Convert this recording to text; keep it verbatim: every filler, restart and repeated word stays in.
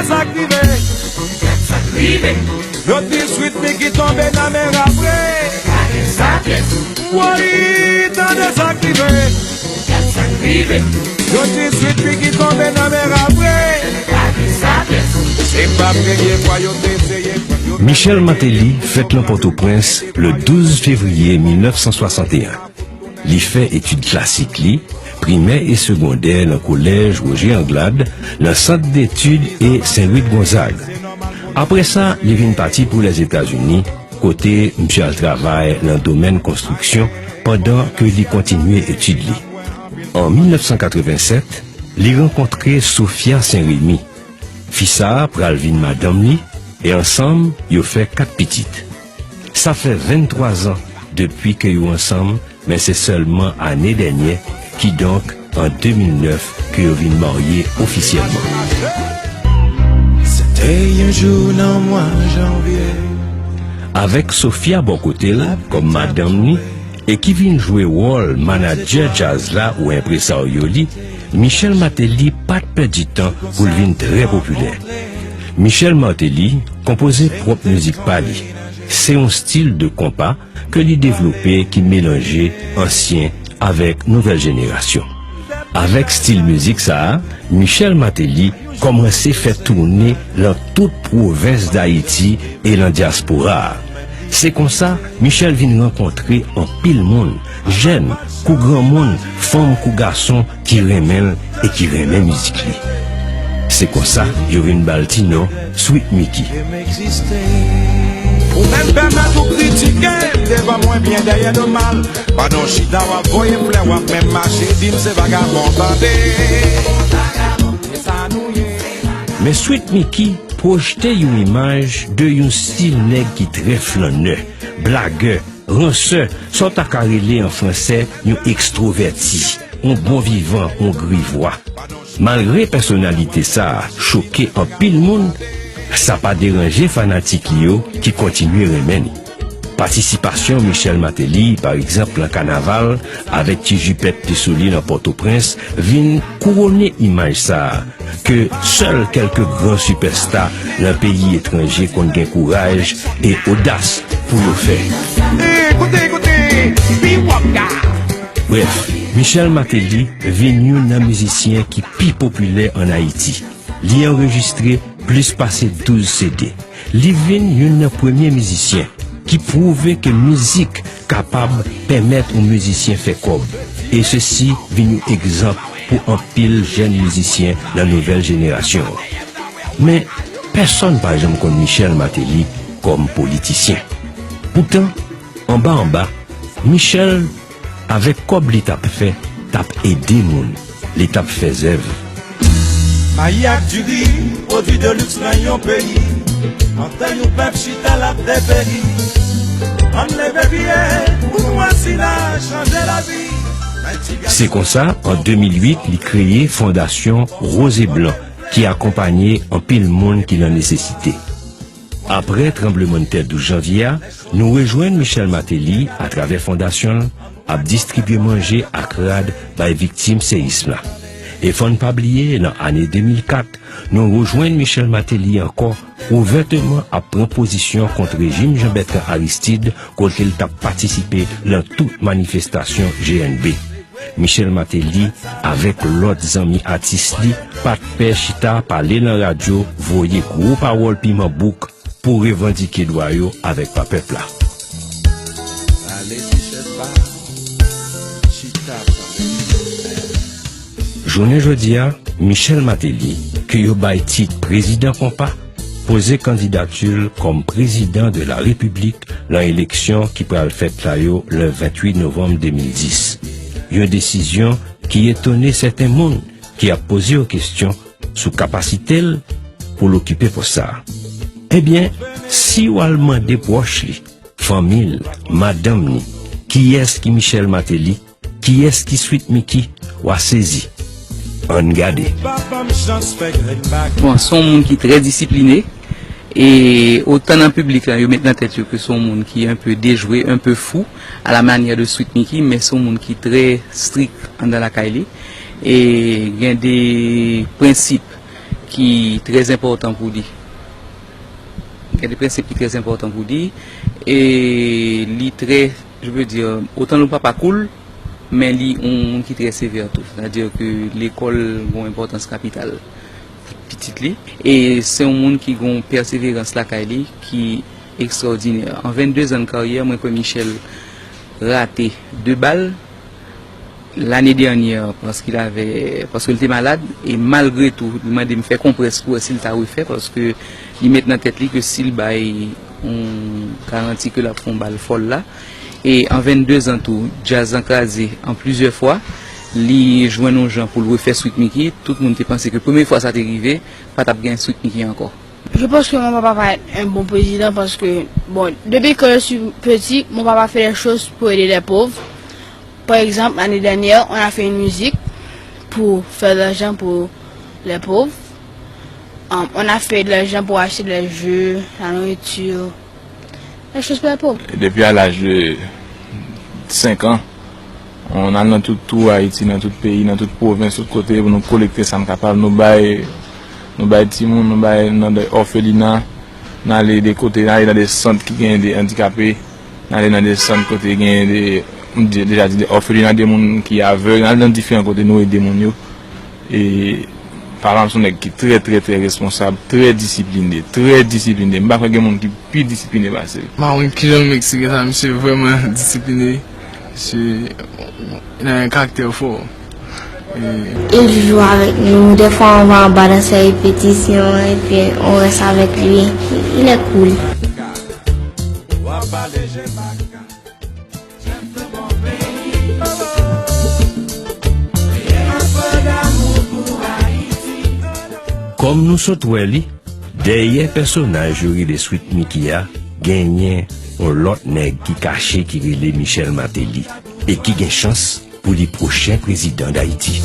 Sa k rive. Yo di Sweet Micky tonbe nan men rapre. Woy, tande sa k rive. Yo di Sweet Micky tonbe nan men rapre. Se pa premye fwa yo te eseye pran yo. Michel Martelly fèt nan Pòtoprens le douz fevriye mil nèf san swasanteyen. Li fè etid klasik li, primè e segondè nan kolèj Roger Anglade, nan Sant Detid e Sen Lwi Gonzag. Apre sa, li vin pati pou Lèzetazini, kote misye al travay nan domèn konstriksyon pandan ke li kontinye etid li. An mil nèf san katrevennsèt, li rankontre Sophia Sen Remi. Fi sa a pral vin madanm li, e ansanm, yo fè kat pitit. Sa fè venntwa zan depi ke yo ansanm, men se sèlman ane dènyè, kidonk an de mil nèf, ke yo vin marye ofisyèlman. C'était un jour dans le mois de janvier. Avèk Sophia bò kote l kòm madanm li, e ki vin jwe wòl manadjè djaz la ou enpresaryo li, Michel Martelly pa t pèdi tan pou l vin trè popilè. Michel Martelly konpoze pwòp mizik pa li. Se yon stil de konpa ke li devlope ki melanje ansyen avèk nouvèl jenerasyon. Avèk stil mizik sa a, Michel Martelly kòmanse fè toune lan tout pwovens Dayiti e lan dyaspora a. Se konsa, Michel vin rankontre anpil moun, jèn kou granmoun, fanm kou gason, ki renmen l e ki renmen mizik li. Se konsa, yo vin ba l ti non Sweet Micky. Ou menm pèmèt ou kritike m devan mwen byen dèyè do mal. Pandan w chita w ap voye flè, w ap menm mache di m se vagabon, tande. E sa nou ye. Men Sweet Micky pwojte yon imaj de yon stil nèg ki trè flannè, blagè, ransè, sa w ta ka rele an fransè yon ekstwovèti, yon bon vivan, yon grivwa. Malgre pèsonalite sa a choke anpil moun, sa pa deranje fanatik li yo ki kontinye renmen li. Patisipasyon Michel Martelly, pa egzanp, lan kanaval, avèk ti jipèt li sou li lan Pòtoprens, vin kouwone imaj sa a, ke sèl kèlke gran sipèsta lan peyi etranje konn gen kouraj e odas pou yo fè. Brèf, Michel Martelly vin youn nan mizisyen ki pi popilè ann Ayiti. Li anrejistre plis pase douz C D. Li vin youn nan premye mizisyen ki pwouve ke mizik kapab pèmèt yon mizisyen fè kòb, e sesi vin yon egzanp pou anpil jèn mizisyen nan nouvèl jenerasyon an. Men, pèsonn pa janm konn Michel Martelly kòm politisyen. Poutan, anba anba, Michel, avèk kòb li t ap fè, t ap ede moun, li t ap fè zèv. Mayi ak diri, pwodui de liks nan yon peyi. Pandan yon pèp chita l ap deperi. Ann leve pye pou nou asina chanje lavi. Se konsa, an de mil uit, li kreye Fondasyon Rose et Blanc, ki akonpanye anpil moun ki nan nesesite. Apre tranblemanntè douz janvye a, nou rejwenn Michel Martelly, atravè fondasyon l, ap distribye manje ak rad bay viktim seyis la. E fò n pa bliye, nan ane de mil kat, nou rejwenn Michel Martelly ankò, ouvèteman ap pran pozisyon kont rejim Jean Bertrand Aristide, kote l t ap patisipe lan tout manifestasyon G N B. Michel Martelly, avèk lòt zanmi atis li, pa t pè chita pale lan radyo, voye gwo pawòl piman bouk pou revandike dwa yo avèk pa pèp la. Pale ti chèz pa, chita pale. Jounen jodi a, Michel Martelly, ke yo bay tit prezidan konpa, poze kandidati l kòm prezidan de la repiblik lan eleksyon ki pral fèt la yo le venntuit novanm de mil dis. Yon desizyon ki etone sèten moun ki ap poze yo kesyon sou kapasite l pou l okipe pòs sa a. Ebyen, si w al mande pwòch li, fanmi l, madanm li, kiyès ki Michel Martelly, kiyès ki Sweet Micky, w a sezi. Ann gade. Bon, se yon moun ki trè disipline. E otan nan piblik la, yo met nan tèt yo ke se yon moun ki un peu déjoué, un peu fou, à la manière de Sweet Micky, men se yon moun ki trè strik anndan lakay li. E gen de prensip ki trè enpòtan pou li. Gen de prensip ki trè enpòtan pou li. E li trè, je veux dire, otan l papa koul, men li yon moun ki trè sevè tou. Sètadi ke lekòl gen yon enpòtans kapital pou pitit li. E se yon moun ki gen yon pèseverans lakay li ki ekstwòdinè. An venndezan de karyè, mwen kwè Michel rate de bal lane dènyè, paske l avè, paske l te malad, e malgre tou, li mande m fè konprès pou wè si l ta refè, paske li met nan tèt li ke si l bay yon garanti ke l ap fè yon bal fòl la. E an venndezan tou, djaz lan kraze an plizyè fwa, li jwenn yon jan pou l refè Sweet Micky, tout moun te panse ke premye fwa sa te rive, pa t ap gen Sweet Micky ankò. Je pense que mon papa va être un bon président parce que, bon, depuis que je suis petit, mon papa fait des choses pour aider les pauvres. Par exemple, l'année dernière, on a fait une musique pour faire de l'argent pour les pauvres. Euh, on a fait de l'argent pour acheter les jeux, la nourriture, des choses pour les pauvres. Depi a laj de senk an, nou al nan tout twou Ayiti, nan tout peyi, nan tout pwovens, tout kote pou nou kolekte sa n kapab. Nou bay, nou bay timoun, nou bay nan de òfelina, n ale de kote, n ale nan de sant ki gen de andikape, n ale nan de sant kote gen de, m de- deja di de òfelina, de moun ki avèg, n ale nan diferan kote nou ede moun yo. E papa m se yon nèg ki trè, trè, trè responsab, trè disipline, trè disipline. M pa kwè gen moun ki pi disipline pase l. Mawon ki jan Meksik sa, misye vrèman disipline. Misye nan yon karaktè fò. E Il joue avec nous, des fois on va en bas dans ses répétitions et puis on reste avec lui. Il est cool. Kòm nou sot wè li, dèyè pèsonaj yo rele Sweet Micky a, genyen yon lòt nèg ki kache ki rele Michel Martelly e ki gen chans pou li pwochen prezidan Dayiti.